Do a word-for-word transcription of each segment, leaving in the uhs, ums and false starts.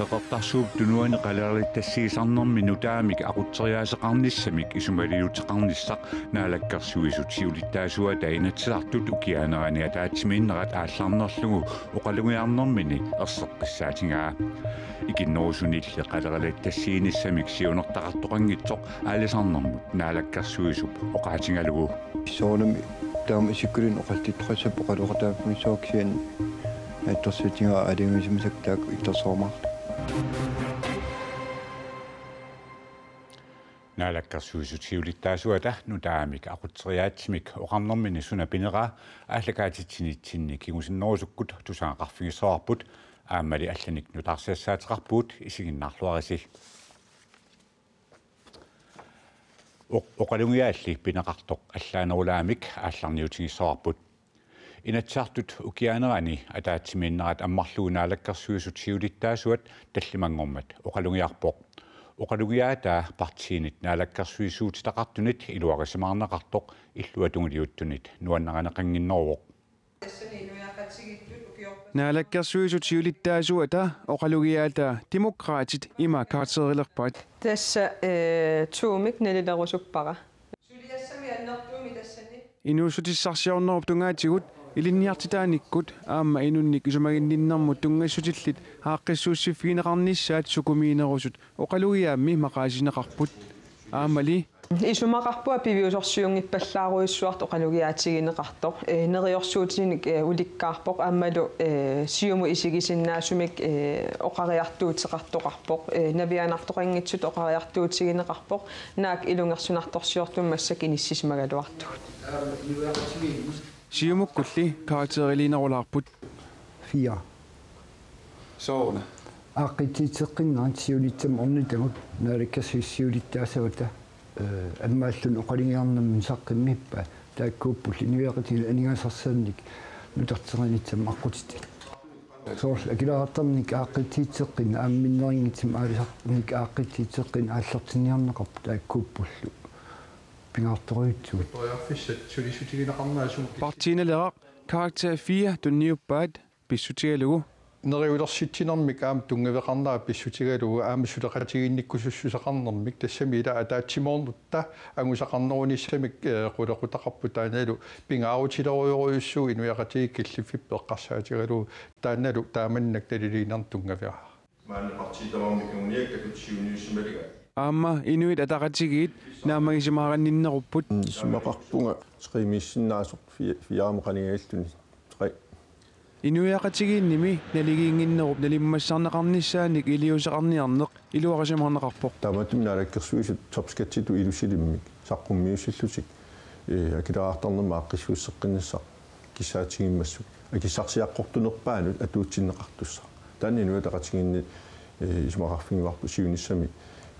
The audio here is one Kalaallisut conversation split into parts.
Qeqertarsuup Tunuani qaleralittassiisarnermi nutaamik aqutseriaaseqarnissamik isumaliuteqarnissaq Naalakkersuisut siulittaasuata Inatsisartut ukiaanerani ataatsimiinnerat aallarnerlugu oqalugiarnermini erseqqissaatigaa. Ikinnerusunilli qaleralittassiinissamik siunertaqartoqanngitsoq aalisarnermut Naalakkersuisup oqaatigalugu. Soorunami taama isikkulinnut oqaluttuassappat oqaloqataaffigissavarput, kisianni naatsorsuutigaa aalajangiisimasakka taakku illersorumaartut. Naalakkersuisut siulittaasuata nutaamik aqutseriaatsimi oqarnermini suna pineraa aallakaatitsinitsinni kingusinnerusukkut tusagaqarfigissavarput, aammali allanik nutaarsiassaateqarpugut, isiginnaarluarisi. Oq-, oqalugiaalli pineqartoq allaanerulaamik aallarniutigissavarput. Inatsisartut ukiaanerani ataatsimiinnerat ammarlugu Naalakkersuisut siulittaasuat tallimanngormat oqalugiarpoq. Oqalugiaataa partiinit naalakkersuisuutitaqartunit iluarisimaarneqartoq illuatungiliuttunit nuannarineqannginneruvoq. Naalakkersuisut siulittaasuata oqalugiaataa Demokraatit ima karakterilerpaat. Tassa, eh, to-mik nalilerusuppara. Suliassami annertuumik tassani. Inuussutissarsiornerup tungaatigut ilinniartitaanikkut aamma inunnik isumaginninnermut tunngassutillit aaqqissuussiffigineqarnissaat sukumiinerusut oqalugiaammi maqaasineqarput. Aammali isumaqarpunga piviusorsiunngippallaarujussuartut oqalugiaatigineqartoq, eh, neriorsuutinik, eh, ulikkaarpoq aammalu, eh, siumut isigisinnaasumik, eh, oqariartuuteqartoqarpoq, eh, navianartoqanngitsutut oqariartuutigineqarpoq, naak ilungersunartorsiortumik massakkut inissisimagaluartugut. Siumukkulli karakteriliinerulaarput. Fire. Sooruna? Aaqqissuusseqqinnerit siunissami ornitagut Naalakkersuisut siulittaasuata, eh, ammaalluni oqalugiarnermini saqqummiippaat, taakkuuppulli inuiaqatigiinni aningaasarsiornermik nutarterinissamut aqqutitit. Soorlu akileraartarnermik aaqqissuusseqqinneq aamma minnerunngitsumik aalisarnermik aaqqissuusseqqinneq aallartinniarneqarput, taakkuuppullu pingaartorujussuit. Periarfissat sulissutigineqarnerat sumut. Partiineruleraat karakter fire tunniuppaat pissutigalugu. Neriulersitsinermik aamma tunngaveqarnera pissutigalugu aamma suleqatigiinnikkusussuseqarnermik, tassami ila ataatsimoornut angusaqarnerunissamik, eh, qulequtaqarpoq, taannalu pingaarutilerujorujussuuvoq inuiaqatigiit killiffipput eqqarsaatigalugu, taannalu taamannak naliliinermut tunngavara. Maanna partiit tamarmik anguniakkatut siunniussimallugu. Aamma Inuit Ataqatigiit naammagisimaarninnerupput. Isumaqarpunga skiimiissinnaasoq fi-, fiaamaqanigailluni. Tre. Inuiaqatigiinnimi naligiinnginnerup nalimmassarneqarnissaanik iliuuseqarniarneq iluarisimaarneqarpoq. Taamaattumik naalakkersuisut topskattitut ilusilimmik saqqummiussillutik, eh, akileraartarnermut aaqqissuusseqqinnissaq kissaatigiimmassuk akissarsiaqqortunerpaanut atuutsinneqartussaq. Taanna Inuit Ataqatigiinni, eh, isumaqarfigivarput siunissami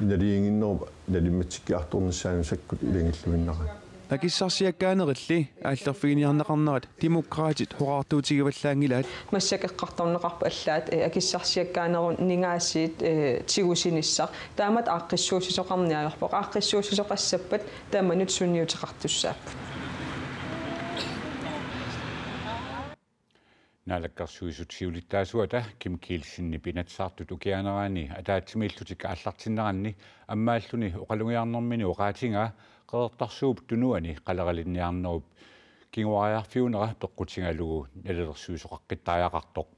naligiinnginnerup nalimmatsikkiartornissaanut sakkut ilagilluinnarani. Akissarsiakkaanerilli aallerfiginiarneqarnerat Demokraatit hurraartuutigivallaanngilaat. Massakkut eqqartorneqarput allaat, eh, akissarsiakkaanerunningaasiit, eh, tigusinissaq. Taamatut aaqqissuussisoqarneq ajorpoq. Aaqqissuussisoqassappat tamanut sunniuteqartussaapput. Naalakkersuisut siulittaasuata Kim Kielsenip Inatsisartut ukiaanerani ataatsimiillutik aallartinneranni ammaalluni oqalugiarnermini oqaatigaa Qeqertarsuup Tunuani qaleralinniarnerup kinguariarfiunera peqqutigalugu nalilersuisoqaqqittariaqartoq.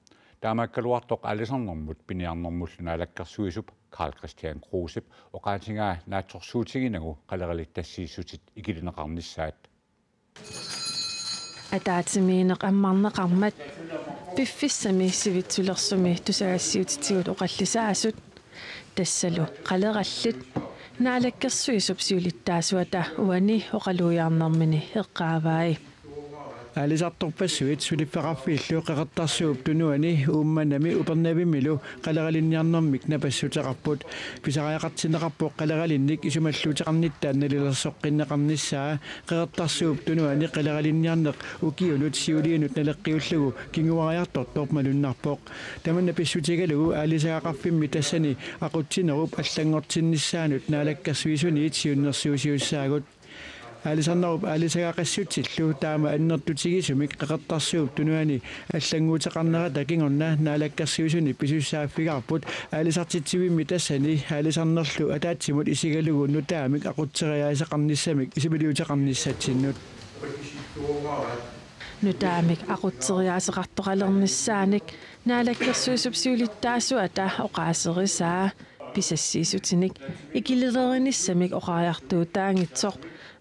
Taamaakkaluartoq aalisarnermut piniarnermullu naalakkersuisup Karl-Kristian Krusep oqaatigaa naatsorsuutiginagu qaleralittassiissutit ikilineqarnissaat. Ataatsimiinneq ammarneqarmat piffissami sivitsulersumi tusagassiuutitigut oqallisaasut, tassalu qalerallit, naalakkersuisup siulittaasuata uani oqalugiarnermini eqqaavai. Aalisartorpassuit suliffeqarfiillu Qeqertarsuup Tunuani, Uummannami Upernavimmilu qaleralinniarnermik napassuteqarput. Pisariaqartinneqarpoq qaleralinnik isumalluuteqarnittaaq nalilersoqqinneqarnissaa. Qeqertarsuup Tunuani qaleralinniarneq ukiunut siuliinut naleqqiullugu kinguariartortoq malunnarpoq. Tamanna pissutigalugu aalisagaqarfimmi tassani aqutsinerup allanngortinnissaanut naalakkersuisuniit siunnersuusiussaagut. Aalisarnerup aalisagaqassutsillu taama annertutigisumik Qeqertarsuup Tunuani allannguuteqarnerata kingorna Naalakkersuisuni pisussaaffigaarput aalisartitsivimmi tassani aalisarnerlu ataatsimut isigalugu nutaamik aqutseriaaseqarnissamik isumaliuteqarnissatsinnut. Nutaamik aqutseriaaseqartoqalernissaanik Naalakkersuisup siulittaasuata oqaaserisaa pisassiissutinik ikililerinissamik oqariartuutaanngitsoq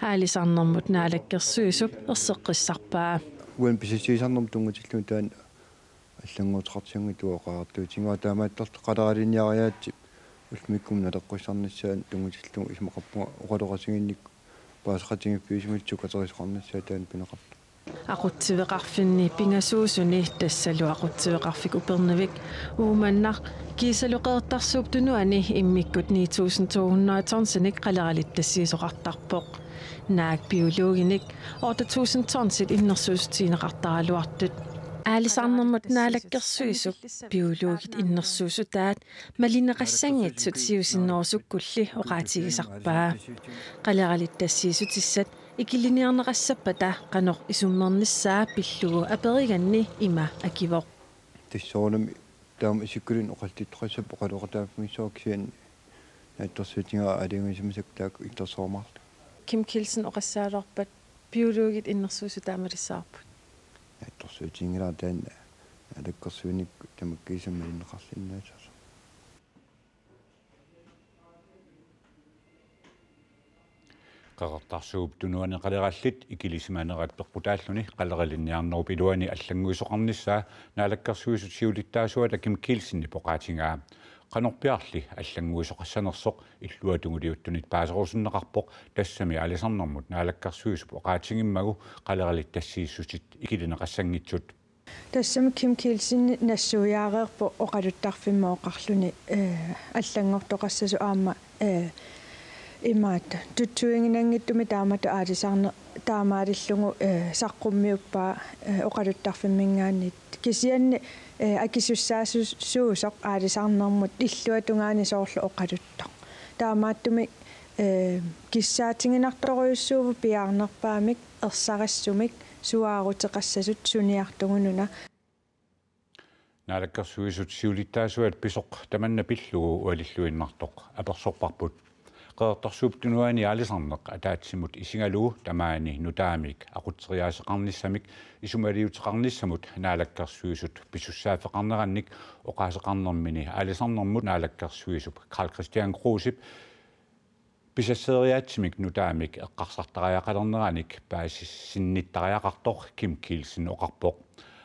aalisarnermut Naalakkersuisup erseqqissarpaa. Uani pisassiisarnermut tunngatillugu taanna allannguuteqartianngitsoq oqariartuutigaara, taamaattorli qaleralinniariaatsip ullumikkut naleqqussarnissaa tunngatillugu isumaqarpunga oqaloqatigiinnik paaseqatigiiffigisimasunik aterisoqarnissaa taanna pineqartoq. Aqutsiveqarfinni pingasuusuni tassalu Aqutsiveqarfik Upernavik Uummannaq kiisalu Qeqertarsuup Tunuani immikkut ni tusind to hundrede tonsinik qaleralittassiisoqartarpoq. Naak biologinik otte tusind tonsit innersuussutigineqartaraluartut. Aalisarnermut Naalakkersuisup biologit innersuussutaat malineqassanngitsut siusinnerusukkulli oqaatigisarpaa. Qaleralittassiissutissat ikiliniarneqassappata qanoq isummernissaa pillugu aperiganni ima akivoq. Tassa soorunami taama isikkulinnut oqallittoqassapput oqaloqataaffigissavarput, kisianni naatsorsuutigaara aalajangiisimasakka taakku ittorsorumaarlugit. Kim Kielsen oqassagaluarpat biologit innersuussutaat malissavarput. Naatsorsuutiginngilara taanna Naalakkersuinikkut tamakkiisumik malinneqarsinnaassasoq. Qeqertarsuup Tunuani qalerallit ikilisimanerat peqqutaalluni qaleralinniarnerup iluani allannguisoqarnissaa Naalakkersuisut siulittaasuata Kim Kielsenip oqaatigaa. Qanorpiarli allannguisoqassanersoq illuatunguliuttunit paaserusunneqarpoq, tassami aalisarnermut Naalakkersuisup oqaatigimmagu qaleralittassiissutit ikilineqassanngitsut. Tassami Kim Kielsen nassuiaareerpoq oqaluttarfimmi oqarluni, eh, allanngortoqassasoq aamma, eh, imaattoq tutsuiginanngitsumik taamatut aalisarneq taamaalillugu, eh, saqqummiuppaa, eh, oqaluttarfimminngaanniit. Kisianni, eh, akisussaassuusoq aalisarnermut illuatungaani soorlu oqaluttoq. Taamaattumik, eh, kissaatiginartorujussuuvoq piaarnerpaamik ersarissumik suaaruteqassasut suniartugununa. Naalakkersuisut siulittaasuat pisoq tamanna pillugu ualilluinnartoq apersorparput. Qeqertarsuup Tunuani aalisarneq ataatsimut isigalugu tamaani nutaamik aqutseriaaseqarnissamik isumaliuteqarnissamut Naalakkersuisut pisussaaffeqarnerannik oqaaseqarnermini aalisarnermut Naalakkersuisup Karl-Kristian Krusep pisasseeriaatsimik nutaamik eqqarsartariaqalerneranik paasisinnittariaqartoq Kim Kielsen oqarpoq.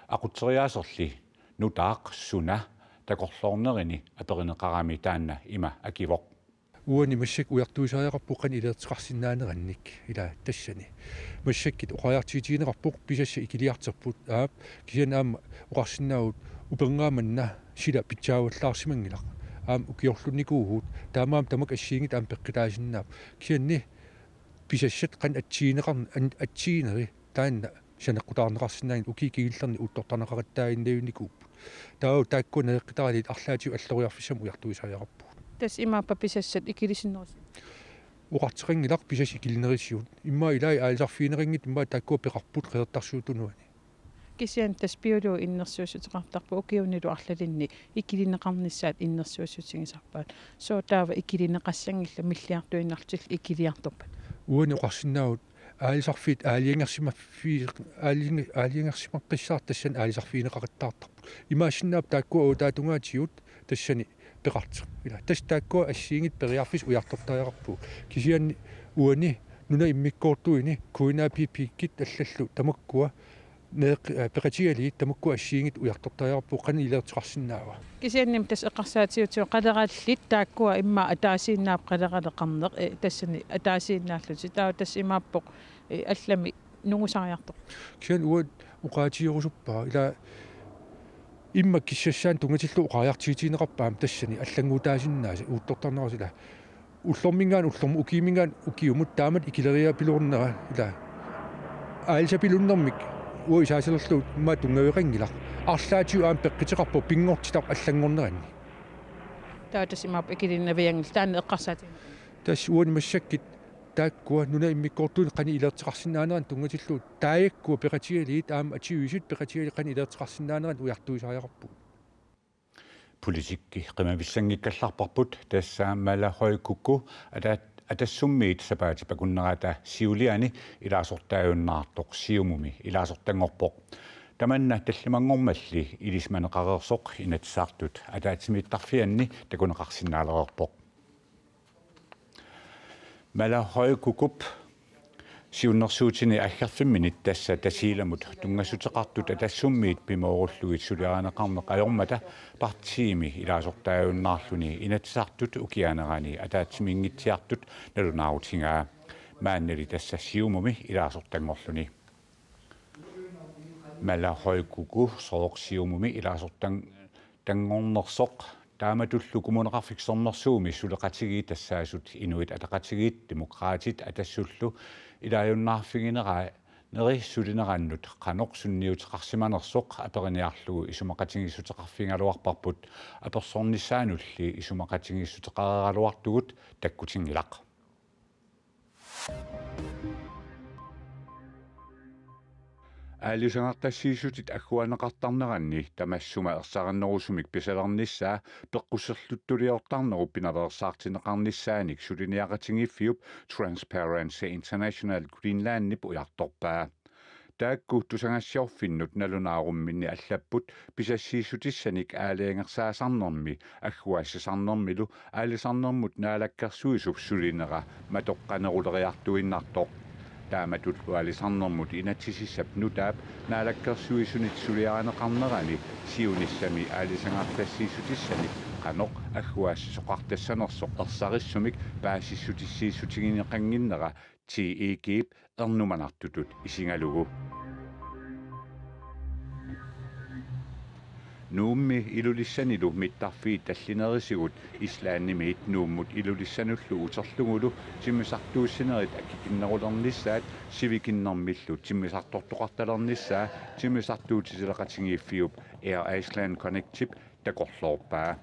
Aqutseriaaserli nutaaq suna takorloornerini aperineqarami taanna ima akivoq. Uani massakkut ujartuisariaqarpoq qanoq ileerteqarsinnaanerannik, ila tassani. Massakkut oqariartuutigineqarpoq pisassat ikiliartorput, aap, kisianni aamma oqarsinnaavoq upernaaq manna sila pitsaavallaarsimanngilaq. Aamma ukiorlunnikuuvugut, taamaammat tamakku assigiinngitsut aamma peqqutaasinnaapput. Kisianni pisassat qanoq atsigineqar-, an-, atsigineri taanna saneqqutaarneqarsinnaanngilaq, ukiut kingullerni uuttortarneqaqattaaginnarnikuupput. Taava taakkua naleqqitaraliit arlaatigut alloriarfissamik ujartuisariaqarpugut. Tassa imaappa pisassat ikilisinnerusi? Oqartoqanngilaq pisassat ikilinerisigut. Immaqa ilaat aalisarfigineqanngitsut immaqa taakkua peqarput Qeqertarsuup Tunuani. Kisianni tassa biologit innersuussuteqartarpoq ukiunilu arlalinni ikilineqarnissaat innersuussutigisarpaat. Sooq taava ikilineqassanngillat milliartuinnarlutillu ikiliartorpat? Uani oqarsinnaavoq aalisarfiit aalajangersimaffi-, aalajange-, aalajangersimaqqissaartut tassani aalisarfigineqaqattaartarput. Imaassinnaavoq taakkua uutaatungaatigut tassani peqartoq. Ila tassa taakkua assigiinngitsut periarfissat ujartortariaqarpugut. Kisianni uani nunat immikkoortuini Q N A P P-kkut allallu tamakkua neeq-, eh, peqatigalugit tamakkua assigiinngitsut ujartortariaqarpugut qanoq ileerteqarsinnaava. Kisiannimi tassa eqqarsaatigalugu qalerallit taakkua immaqa ataasiinnaapput qaleraleqarneq, eh, tassani ataasiinnaallutik. Taava tassa imaappoq, eh, allami nungusariartoq. Kisianni uanga oqaatigerusuppara ila immaqa kissassaanik tunngatillugu oqariartuutigineqarpat aamma tassani allannguutaasinnaasut uuttortarnerat ila. Ullorminngaanniit ullormut, ukiuminngaanniit ukiumut taamatut ikileriapiloornera ila. Aalisapilunnermik uagut isaasalerlugu immaqa tunngaveqanngilaq. Arlaatigut aamma peqquteqarpoq pinngortitaq allanngorneranni. Taava tassa imaappoq ikiliinnavianngilaq taanna eqqarsaatigineqarneq. Tassa uani massakkut taakkua nunap immikkoortuunik qanoq iliuuseqarsinnaanerat tunngatillugu taakkua peqatigalugit aamma atuisut peqatigalugit qanoq iliuuseqarsinnaanerat ujartuisariaqarpugut. Politikki qimavissanngikkallarparput, tassa Mala Høy Kúko ata-, Atassummiit sapaatip akunnerata siuliani ilaasortaajunnaartoq Siumumi ilaasortanngorpoq. Tamanna tallimanngormalli ilisimaneqareersoq Inatsisartut ataatsimiittarfianni takuneqarsinnaalereerpoq. Mala Høy Kúkop siunnersuutini aggerfimminit, tassa Tasiilamut tunngassuteqartut Atassummiit pimoorullugit suliarineqarneq ajormata, partiimi ilaasortaajunnaarluni Inatsisartut ukianerani ataatsimiinngitsiartut nalunaarutigaa. Maannali tassa Siumumi ilaasortanngorluni. Mala Høy Kúko sooq Siumumi ilaasortan-, tanngornersoq, taamatullu Kommuneqarfik Sermersuumi suleqatigiit tassaasut Inuit Ataqatigiit, Demokraatit Atassullu ilaajunnaarfigineraa neri sulinerannut qanoq sunniuteqarsimanersoq aperiniarlugu isumaqatigiissuteqarfigigaluarparput, apersornissaanulli isumaqatigiissuteqareeraluartugut takkutinngilaq. Aalisagartassiissutit agguaanneqartarneranni tamassuma ersarinnerusumik pisalernissaa peqqusserluttuliortarnerup pinaveersaartinneqarnissaanik suliniaqatigiiffiup Transparency International Greenlandip ujartorpaa. Taakku tusagassiorfinnut nalunaarumminni allapput pisassiissutissanik aalajangersaasarnermi agguaassisarnermilu Aalisarnermut Naalakkersuisup sulinera matoqqaneruleriartuinnartoq. Taamatullu aalisarnermut inatsisissap nutaap Naalakkersuisunit suliarineqarnerani siunissami aalisagartassiissutissanik qanoq agguaassisoqartassanersoq ersarissumik paasissutissiissutigineqannginnera T E G-p ernumanartutut isigalugu. Nuummi Ilulissanilu mittarfiit tallinerisigut Islandimiit Nuummut Ilulissanullu uterlugulu timmisartuussinerit akikinnerulernissaat sivikinnermillu timmisartortoqartalernissaa timmisartuutileqatigiiffiup Air Iceland Connectip takorloorpaa.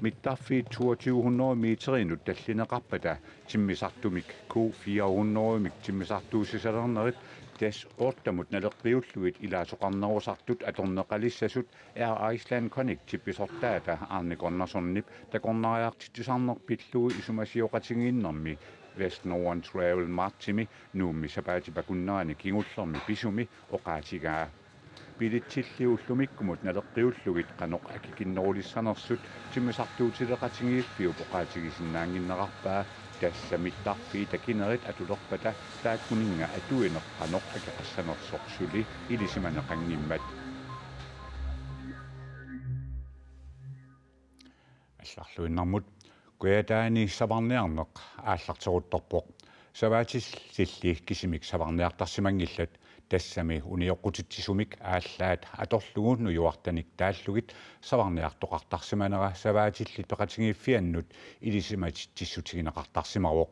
Mittarfiit toogtyve hundrede meterinut tallineqarpata timmisartumik K fire hundrede-mik timmisartuussisalernerit Dash otte-mut naleqqiullugit ilaasoqarnerusartut atorneqalissasut Air Iceland Connectip pisortaata Arne Gunnarssonip takornariartitsisarneq pillugu isumasioqatigiinnermi Vestnorden Travel Martimi Nuummi sapaatip akunnerani kingullermi pisumi oqaatigaa. Bilitsilli ullumikkumut naleqqiullugit qanoq akikinnerulissanersut timmisartuutileqatigiiffiup oqaatigisinnaannginnerarpaa, tassa mittarfiit takinerit atulerpata taakkuninnga atuineq qanoq akeqassanersoq suli ilisimaneqanngimmat. Allarluinnarmut. Kujataani savarniarneq aallarteruttorpoq. Savaatillilli kisimik savarniartarsimanngillat, tassami unioqqutitsisumik aallaat atorlugu nujuartanik taallugit savarniartoqartarsimanera savaatillit peqatigiiffiannut ilisimatitsissutigineqartarsimavoq.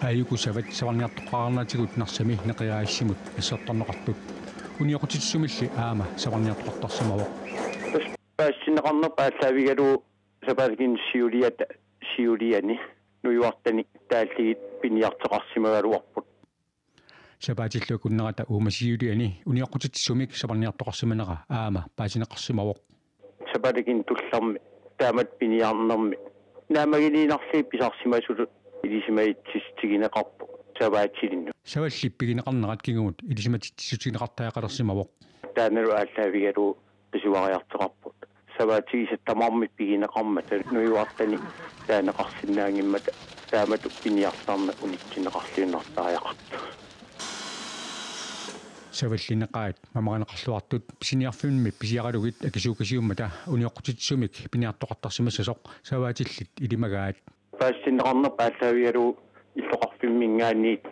Aajuku savat savarniartoqarnatigut Narsami neqeriaassimut assertorneqartut. Unioqqutitsisumilli aamma savarniartoqartarsimavoq. Paasitinneqarnerput aallaavigalugu sapaatip akunnera siuliata siuliani nujuartanik taallugit piniartoqarsimagaluarput. Sapaatillu akunnerata uuma siuliani unioqqutitsisumik savarniartoqarsimanera aamma paasineqarsimavoq. Sapaatip akunnera tullermi taamatut piniarnermi naammagiliinnarlugit pisarsimasutut ilisimatitsissutigineqarpoq savaatilinnut. Savallip pigineqarnerat kingumut ilisimatitsissutigineqartariaqalersimavoq. Taannalu aallaavigalugu qisuariartoqarpoq. Savaatigisat tamarmik pigineqarmata nujuartanik taaneqarsinnaanngimmata taamatut piniartarneq unitsinneqarluinnartariaqartoq. Savallineqaat mamarineqarluartut pisiniarfimmi pisiaralugit akisuukasiummata unioqqutitsisumik piniartoqartarsimassasoq savaatillit ilimagaat. Paasitinneqarnerput aallaavigalugu illoqarfimminngaanniit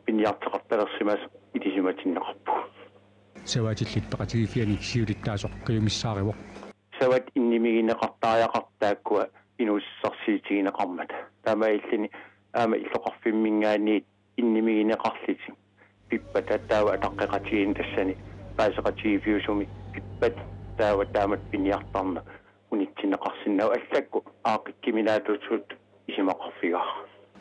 piniartoqartalersimasoq ilisimatinneqarpugut. Savaatillit peqatigiiffianni siulittaasoq kajumissaarivoq. Savat innimigineqartariaqartut taakkua inuussutissarsiutigineqarmata. Taamaalilluni aamma illoqarfimminngaanniit innimigineqarlutik pippata taava ataqqeqatigiinni tassani paaseqatigiiffiusumik pippat taava taamatut piniartarneq unitsinneqarsinnaavoq, allakkut aaqqikkuminaatutut isumaqarfigaara.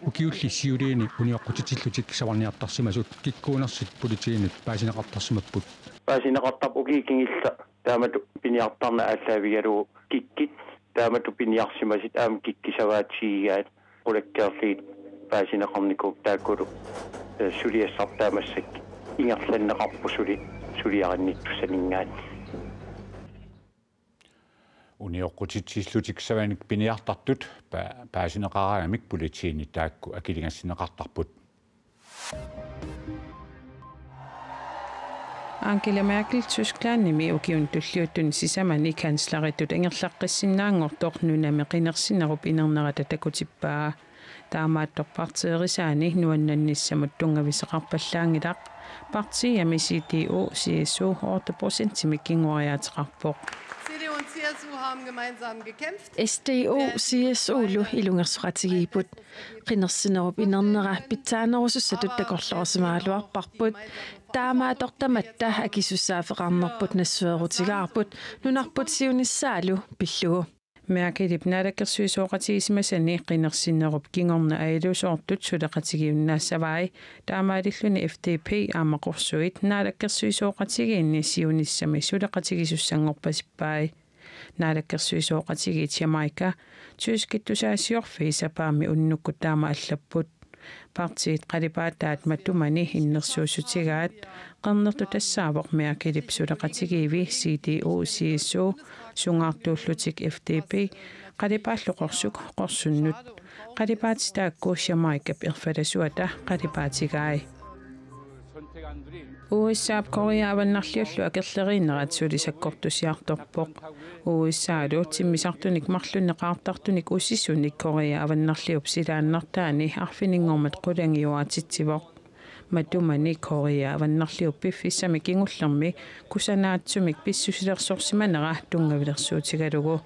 Ukiulli siuliini unioqqutitsillutik savarniartarsimasut kikkuunersut politiinut paasineqartarsimapput. Paasineqartarput ukiut kingulliit taamatut piniartarneq aallaavigalugu kikkut taamatut piniarsimasut aamma kikkut savaatigigaat qulakkeerlugit paasineqarnikuupput taakkulu, eh, suliassartaa massakkut ingerlanneqarpoq suli suliarinnittussaninngaanniit. Unioqqutitsillutik savanik piniartartut pa-, paasineqaraangamik politiini taakku akiligassinneqartarput. Angela Merkel Tysklandimi ukiuni tulliuttuni sisamani kansleritut ingerlaqqissinnaanngortoq nunami qinersinerup inernerata takutippaa. Taamaattoq partierisaani nuannannissamut tunngavisseqarpallaanngilaq. Partiiami C D U, C S U otte procentimik kinguariaateqarpoq. C D U und C S U haben gemeinsam gekämpft. S D U, C S U-lu ilungersoqatigiipput. Qinersinerup inernera pitsaanerusussatut takorloorsimagaluarparput. Taamaattoq tamatta akisussaaffeqarnerput nassuerutigaarput nunarput siunissaalu pillugu. Merkelip naalakkersuisooqatigisimmasani qinersinerup kingorna ajuusoortut suleqatigiunnaassavai. Taamaalilluni F D P aamma qorsuit naalakkersuisooqatigiinni siunissami suleqatigisussanngorpasippai. Naalakkersuisooqatigiit Jamaica tyskit tusagassiorfiit sapaammi unnukkut taama allapput. Partiit qalipaataat matumani innersuussutigaat. Qernertoq tassaavoq Merkelip suleqatigiivi C D U, C S U sungaartuullutik F D P qalipaallu qorsuk qorsunnut. Qalipaat taakku Jamaicap erfalasuata qalipaatigai. U S A-p Korea Avannarliullu akerleriinnerat suli sakkortusiartorpoq. U S A-lu timmisartunik marlunnik qaartartunik usisunik Korea Avannarliup silaannartaani arfininngormat qulangiuaatitsivoq. Matumani Korea Avannarliup piffissami kingullermi kusanaatsumik pissusilersorsimanera tunngavilersuutigalugu.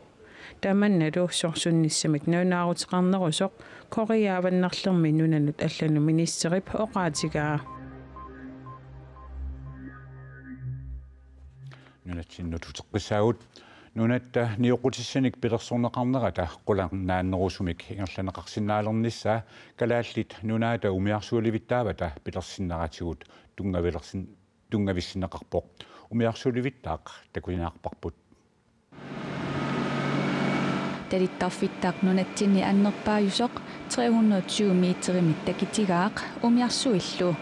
Tamannalu sorsunnissamik nalunaaruteqarnerusoq Korea Avannarlermi nunanut allanut ministerip oqaatigaa. Nunatsinnut uteqqissaagut. Nunatta nioqqutissanik pilersorneqarnerata qularnaanerusumik ingerlanneqarsinnaalernissaa Kalaallit Nunaata umiarsualivittaavata pilersinneratigut tunngavilersin-, tunngavissinneqarpoq. Umiarsualivittaaq takuniarparput. Talittarfittaaq nunatsinni annerpaajusoq tre hundrede og tyve meterimik takutigaaq umiarsuillu.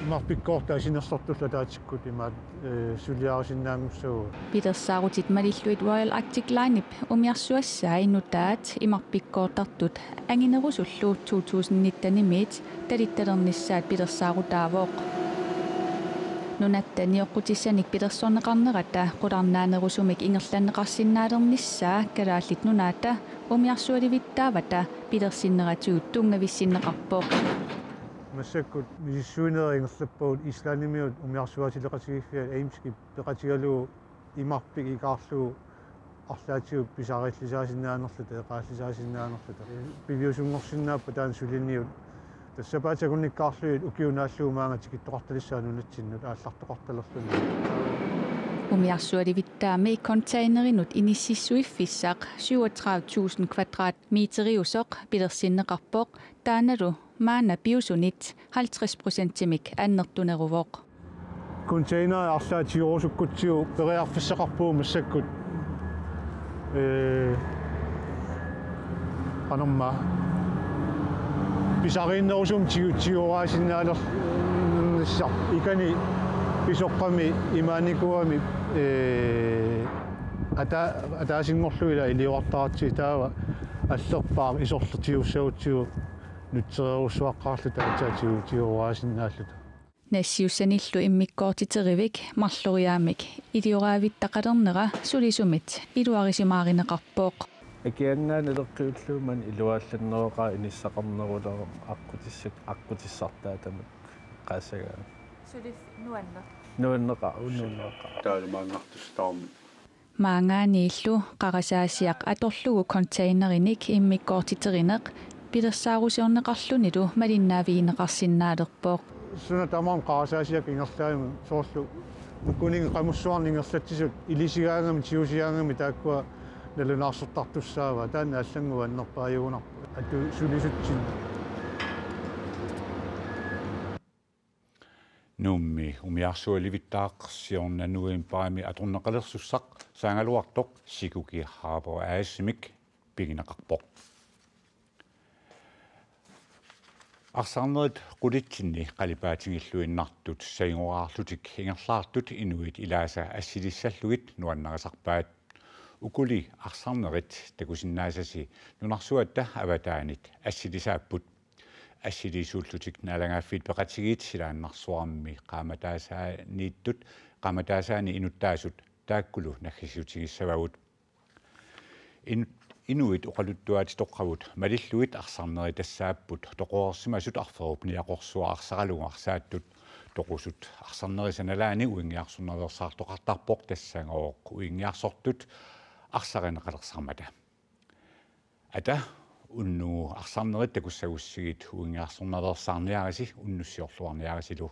Imarpikkoortut sinersortullu ataatsikkut imaat, eh, suliarisinnaanngussaguit. Pilersaarutit malillugit Royal Arctic Linep umiarsuassai nutaat imarpikkoortartut anginerusullu to tusind nittenimiit talittalernissaat pilersaarutaavoq. Nunatta nioqqutissanik pilersorneqarnerata qularnaanerusumik ingerlanneqarsinnaalereernissaa Kalaallit Nunaata umiarsualivittaavata pilersinneratigut tunngavissinneqarpoq. Massakkut misissuinerit ingerlappagut Islandimiut umiarsuaatileqatigiiffiat Eimskip peqatigalugu imarpik ikaarlugu arlaatigut pisariillisaasinnaanerluta, eqaallisaasinnaanerluta. Piviusunngorsinnaapput taanna suliniut. Tassa sapaatip akunnikkaarlugit ukiup naallugu maanga tikittoqartalissaaq nunatsinnut aallartoqartalerluni. Umiarsualivittaami containerinut inississuiffissaq syvogtredive tusind kvadratmeteriusoq pilersinneqarpoq, taannalu maanna piusunit halvtreds procentimik annertuneruvoq. Containeri arlaat tigorusukkutsigu periarfissaqarpugut massakkut, ee, qanormaa, pisariinnerusumik tigu-, tigoraasinnaalernissaq, ikani pisoqqami imaanikuugami, ee, ata-, ataasinngorlugit ila iliorartaratsigit, taava allerpaaq isorleq tigussagutsigu nutsereerussuaqqaarluta aatsaat tigu-, tigoraasinnaallutalu. Nassiussanillu immikkoortiterivik marloriaammik ilioraavittaqalernera sulisumit iluarisimaarineqarpoq. Akiangaa naleqqiullugu maani iluaallanneroqaa inissaqarnerulerama aqqutissat-, aqqutissartaa tamakku qaassagaanni. Suli nuanneq. Nuanneqaaq, nuanneqaaq. Taamaangartussaq taama. Maangaaniillu qarasaasiaq atorlugu containerinik immikkoortiterineq pilersaarusiorneqarlunilu malinnaavigineqarsinnaalerpoq. Suna tamaat qarasaasiaq ingerlaannaq soorlu ukuninnga qamussuarnik ingerlatsisut ilisigaangamik tigusigaangamik taakkua nalunaarsortartussaavaat, taanna allannguaq annerpaajugunarpoq. Atu sulisutsinni. Nuummi umiarsualivittaaq siorna novembarimi atorneqalersussaq saagaluartoq Sikuki Harbour A/S-imik pigineqarpoq. Arsarnerit qulitsinni qalipaatigilluinnartut sajugoraarlutik ingerlaartut inuit ilaasa assilissallugit nuannarisarpaat. Ukuli arsarnerit takusinnaasasi nunarsuatta avataanit assilisaapput. Assiliisuullutik Naalagaaffiit Peqatigiit silaannarsuarmi qaamataasaaniittut, qaamataasaani inuttaasut taakkulu naggasiutigissavagut. In-, inuit oqaluttuaatitoqqavut malillugit arsarneritassaapput toqorsimasut arferup niaqorsua arsaralugu arsaattut. Toqusut arsarnerit sanalaanni uinngiarsornaveersaartoqartarpoq, tassagooq uinngiarsortut arsarineqalersarmata. Ata, unnugu arsarnerit takussagussigit uinngiarsornaveersaarniarisi unnussiorluarniarisilu.